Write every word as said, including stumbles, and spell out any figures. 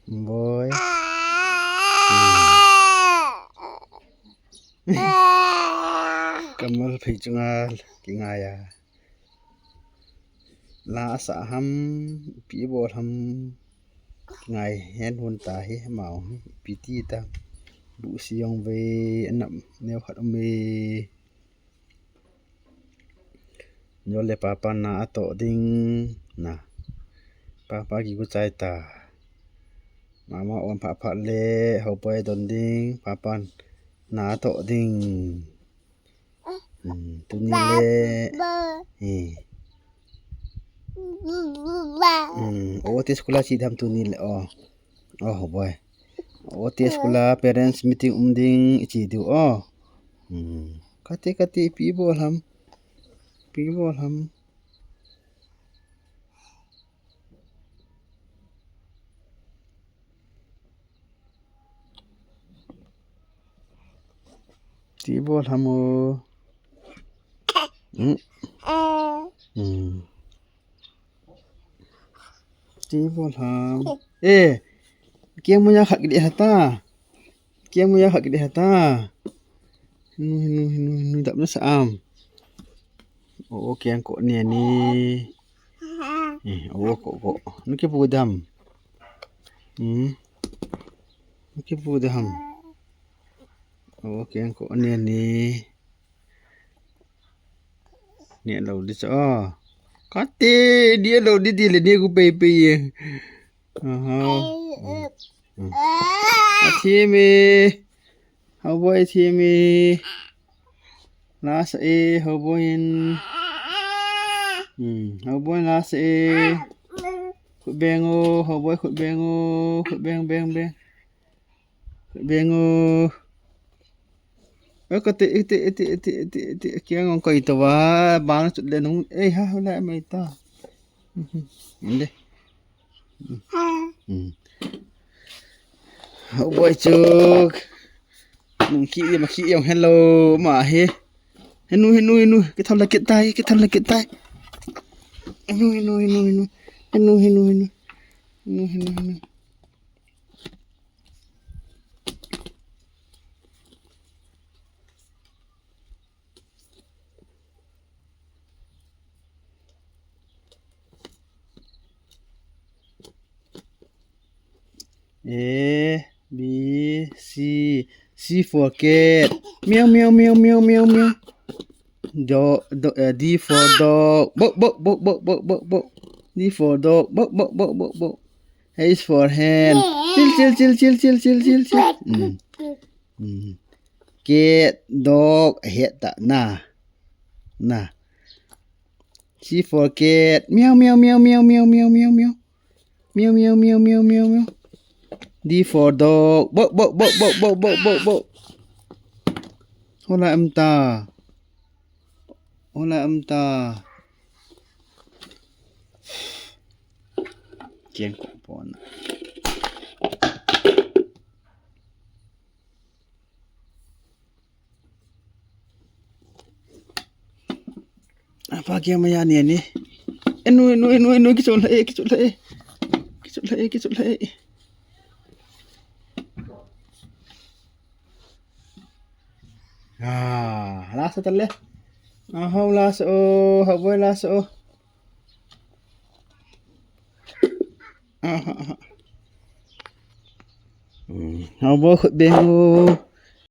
Boi. Kamal phei chunga kingai a. La asa ham, ipi bol ham. Kingai hen hun ta hi mau hi. Ipi ti ta. Bu si jong ve anam neo khat um e. Jole papa na atoh ding na. Papa kigu chai ta. Mama om pha pha le ho poi don ding papa na atoh ding. Hmm, tuni le. Eh. Hmm, o te school a chi dam tuni le o. Oh boy. O te school a parents meeting um ding ichi diu o. Hmm. Kati kati ipi bol ham. Ipi bol ham. Ipi bol ham o. Hmm. Hmm. Ipi bol ham. Eh. Kiang muya khat kide hata. Kiang muya khat kide hata. Hinu, hinu, hinu, hinu, dap na sa am. O, o, kiang ko ni ni. Eh, o, ko, ko. Nu kipu dam. Hmm. Nu kipu dam. O, kiang ko ni ni. Ni lo di cha. Kati, ni lo di di le ni ku pe pe ye. Aha. Hmm. Hmm. Athi mi. Hoboi thi mi. Lasa e, hoboi in. Hmm, hoboi lasa e. Khut beng o, hoboi khut beng o. Khut beng, beng, beng. Khut beng o. Oi, kati, iti, iti, iti, iti, iti. Kiang ong koi to wa, bang chut le nung. Ei, ha, hola mai ta. Inde. Hmm. Hoboi chuk. Nung ki ye ma ki ye hello ma he. Henu, henu, henu. Kithal la kitai, kithal la kitai. Henu, henu, henu, henu. Henu, henu, henu. Henu, henu, henu. A, B, C. C for cat. Meow, meow, meow, meow, meow, meow. Do, do, uh, D for dog. Bok, bok, bok, bok, bok, bok, bok. D for dog. Bok, bok, bok, bok, bok. H for hen. Chil, chil, chil, chil, chil, chil, chil, chil. Mm. Mm. Cat, dog, het ta na. Na. C for cat. Meow, meow, meow, meow, meow, meow, meow, meow. Meow, meow, meow, meow, meow, meow. D for dog. Bok, bok, bok, bok, bok, bok, bok, bok. Hola em ta. Hola em ta. Kiang ko pon. Apa kia maya ni ni. Enu, enu, enu, enu, kichol hai, kichol hai. Kichol hai, kichol hai. Ah, lasa tale. Aha, lasa o, hoboi lasa o. Aha, aha. Hmm, hoboi khut beng o.